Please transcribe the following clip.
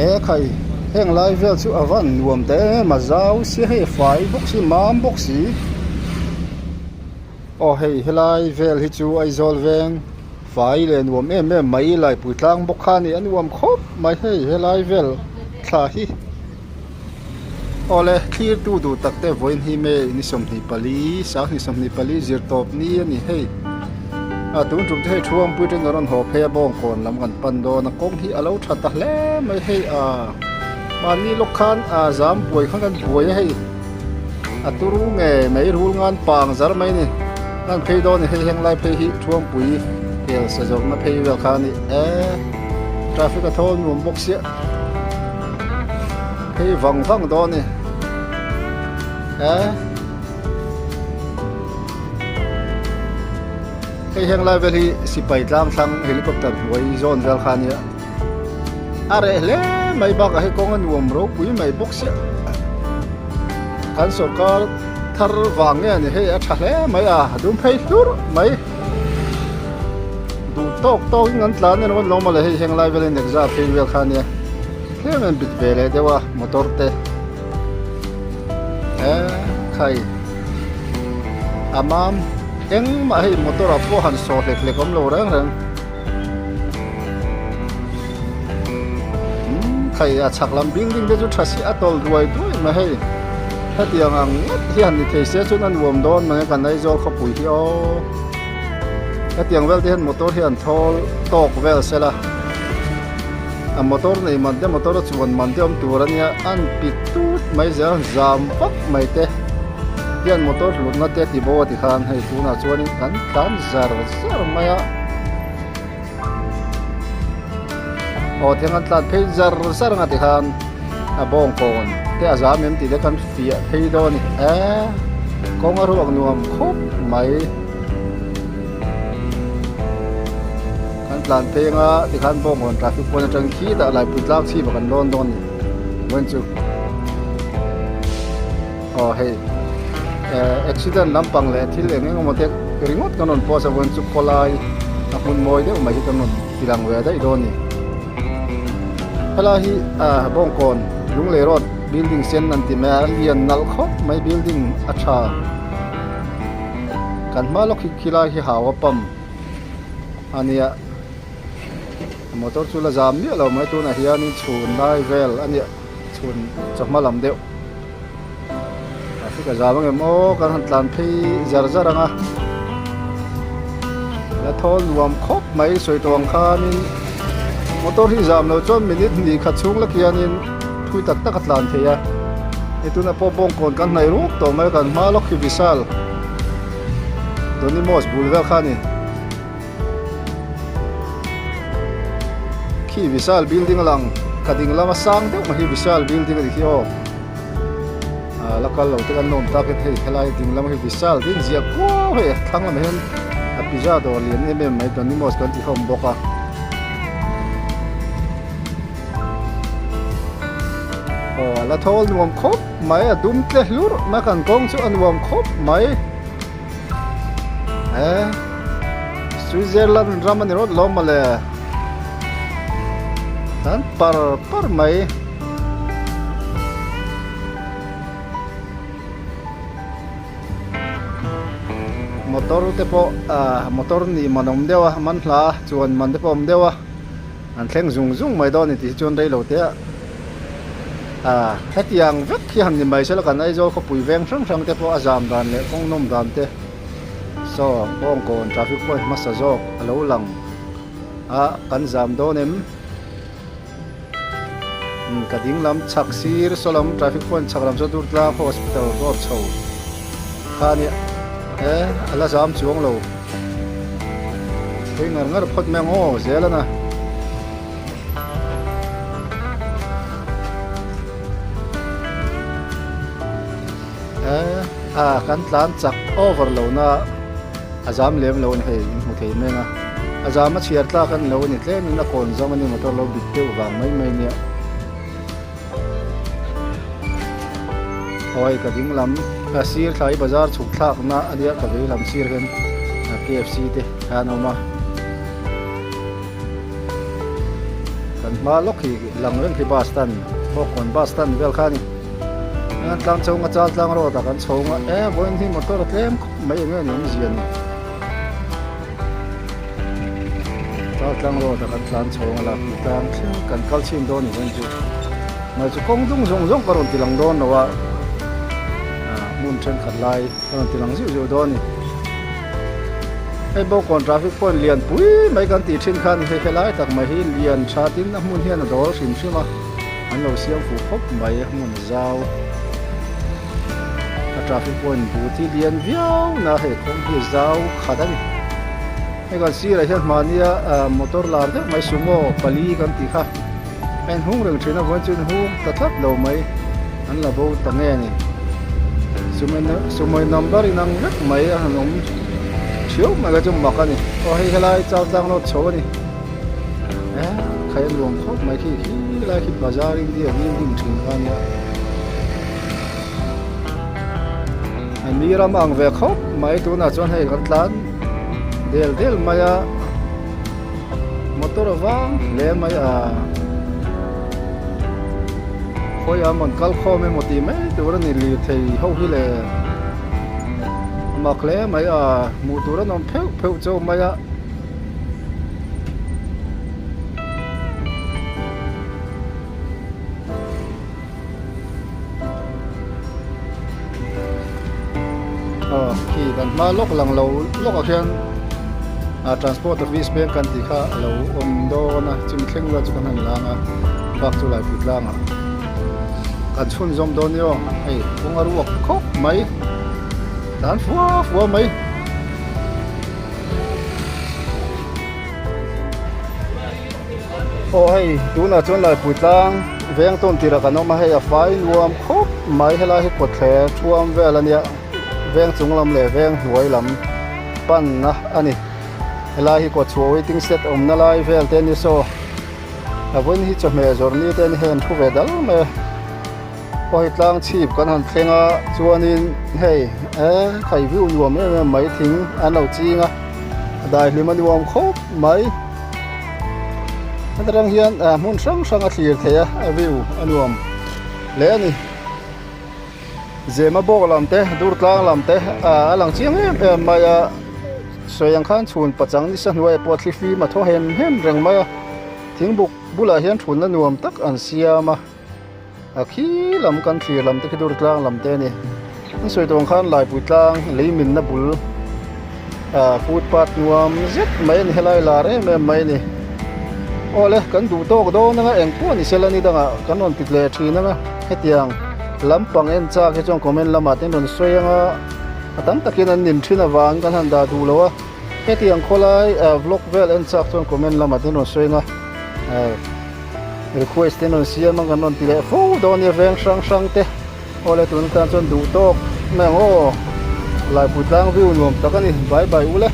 E khai heng lai vel chu a van nuam ta em em a zau sia hei a fai bawk si mam bawk si aw hei helai vel hi chu Aizawl veng fai leh nuam em em mai laipui tlang bawk kha a ni a nuam khawp mai hei helai vel thla hi. Awle, thlirtu duh tak te vawiin hi May ni 24, 2024 zir tawp ni a ni hei. A tun tum te hei Thuampui ten a rawn haw phei a Bawngkawn lam kan pan dawn a, kawng hi a lo tha ta hle mai hei a. Mahni lawk khan a zam buai khan kan buai a hei. A turu nge mai rul ngan pang zar mai ni. Kan phei dawn a ni hei heng lai phei hi Thuampui kel sa zawrhna phei vel kha a ni e. Traffic a thawl nuam bawk sia. Hei vang vang dawn ni e hei heng lai vel hi sipai tlang thlang helicopter hnuai zawn vel kha ania a reh hle mai bakah hei kawng a nuam ropui mai bawk sia kan sawrkar thar vang nge ani hei a tha hle mai a dum phei hlur mai. Duh tawk tawk in an tlan emaw lo mawle hei heng lai velin exam phei vel kha ania tlem an bit ve leh deuh a motor te eh khai a mam engmah hei motor ah pawh han saw hlek hlek awm lo reng reng umm khai a chhak lam building te chu tha si a tawlh duai duai mai hei hetiang ang ngawt hi han ni thei se chuan a nuam dawn mai a kan Aizawl khawpui hi aw. Hetiang vel te hian motor hi an thawl tawk vel sela a motor nei man te motor a chuan man te awm tur ania an pit tut mai zel an zam vak mai te hian motor hlutna te ti bo a ti khan hei tunah chuanin kan tlan zar zar mai a aw tiang an tlan phei zar zar ang a ti khan a bawngkawn te a zam em tih te kan fiah phei dawn a ni eee kawng a ruak nuam khawp mai. Kan tlan phei anga tikhan bawngkawn traffic point atang khitah laipui tlang chhip ah kan lawn dawn a ni vawiin chu aw hei eh accident lampang leh thil eng eng emaw te ringawt kan rawn post a vawiin chu khawlai a hmun mawi deuh mai hi kan rawn ti lang ve daih dawn a ni helai hi ah bawngkawn lunglei road building sen an ti mai a lian nalh khawp mai building a tha. Kan hma lawk hi khilai hi hau a pump a nia motor chu la zam miah lo mai tunah hianin chhun lai vel a nia chhun chawhma lam deuh traffic a zam angem aw kan han tlan phei zar zar ang a la thawl nuam khawp mai sawi tawh ang khanin motor hi zam lo chuan minute hnih khat chhung lek hianin thui tak tak a tlan thei a hei tunah pawh bawngkawn kan hnaih rup tawh mai a kan hma lawk hi Vishal Donimos bul vel kha a ni khi Vishal building a lang ka ding lama sang deuh mai hi Vishal building a ni khi aw ah la kal lo te kan nawm tak in hei helai ding lam hi Vishal ding ziah kuau hei a thlang lamah hian a pizza dawr lian em em mai Donimos kan ti hlawm bawk a. Aw a la thawl nuam khawp mai a dum tle hlur mai kan kawng chu a nuam khawp mai e Switzerland ram a ni rawt lo mawle tan par par mai. Motor te pawh ah motor ni man awm deuh a man hla chuan man te pawh awm deuh a. An thleng zung zung mai dawn a ni tih hi chuan rei lo te ah ah hetiang vek hi han ni mai se la kan Aizawl khawpui veng hrang hrang te pawh a zam dan leh kawng nawm dan te saw Bawngkawn traffic point hmasa zawk a lo lang a kan zam dawn em umm ka ding lam chhak sir saw lam traffic point chhak lam saw Durtlang hospital road chho kha a nia e a la zam chuang lo. Hei ngar ngar phawt mai ang aw zel ana. Eh a kan tlan chak over lo na a zam lem lo ani hei in hmu thei mai ang a. A zam a chhiar tlak ani lo ani tlem in a kawn zawng ani motor lo bit deuh vang mai mai ania. Aw hei ka ding lam a sir thlai bazar chhuk thlak na a nia ka vei lam sir hian KFC te khan a awm a. Kan hma lawk hi lang reng khi bus stand Bawngkawn bus stand vel kha a ni. An tlang chhung a chal tlang road ah kan chho a e vawiin hi motor a tlem khawp mai eng nge ni awmzia ni. Chal tlang road ah kan tlan chho a lakpui tlang thleng kan kal chhin dawn ni vawiin chu. Mai chu kawng dung zawng zawng ka rawn ti lang dawn lo a hmun thenkhat lai ka rawn ti lang zeuh zeuh dawn a ni. Hei Bawngkawn traffic point lian pui mai kan tih thin khan hei helai tak mai hi lian tha tin a hmun hian a dawl hrim hrim a an lo siam fuh khawp mai a hmun zau a traffic point but hi lian viau na hei kawng hi zau khat a ni. Hei kan sirah hian hmahnia motor lar deuh mai sumo pali kan tih kha. A inhung reng thin a vawiin chu inhung ta tlat lo mai an la bo ta nge ni sumo number in ang vek mai a han awm thiau mai kha chu mak a ni aw hei helai char tlang lawt chho a ni eh khai a nuam khawp mai khi khi lai khi bazar India building thin kha a nia mi ram ang ve khawp mai tunah chuan hei kan tlan del del mai a. Motor a vang hle mai a, khawiah a rawn kal khawm emaw tih mai tur a ni lirthei ho hi le a mak hle mai a, hmuh tur an awm pheuh pheuh chauh mai a. Aw khi kan hma lawk lang lo lawkah khian ah transport office peng kan tih kha a lo awm dawn a chumi thleng rual chu kan han lang a bak chu laipui tlangah kan chhunzawm dawn nia aw hei kawng a ruak khawp mai tlan fua fua mai. Aw hei tunah chuan laipui tlang veng tawn tirah kan awm a hei a fai nuam khawp mai helai hi kawtthler thuam vel a nia veng chung lam leh veng hnuai lam panna a ni helai hi kawtchhuah waiting shed awmna lai vel te a ni saw a vawiin hi chawhmeh zawrh ni te a ni hei an thu ve dal mai a aw hei tlang chhip kan han thleng a chuanin hei eh khai view nuam em em mai thing an lo ching a. A daihlim a nuam khawp mai. Heta tang hian ah hmun hrang hrang a thlir theih a a view a nuam hle a ni. Zema bawk lam te Durtlang lam te ah a lang chiang em em mai a sawi ang khan chhun pachang nisa hnuaiah pawh thli fim a thaw hem hem reng mai a thingbuk bulah hian thunna nuam tak an siam a. A khi lam kan thlir lam te khi dur tlang lam te a ni an sawi tawng khan laipui tlang lei minna bul ah footpath nuam zet mai a ni helai lar em em mai a ni aw le kan duh tawk dawn anga eng pawh ni sela ni dangah kan rawn ti tle thin anga hetiang lampang en chak hi chuan comment lamah te an rawn sawi anga a tam takin an nin thin avang kan han dah duh lo a hetiang khawlai ah vlog vel en chak chuan comment lamah te an rawn sawi anga ah. Request te an rawn siam a kan rawn ti leh fo dawn a nia veng hrang hrang te awle tun atan chuan duh tawk mai ang aw laipui tlang view nuam tak a ni bye bye u le.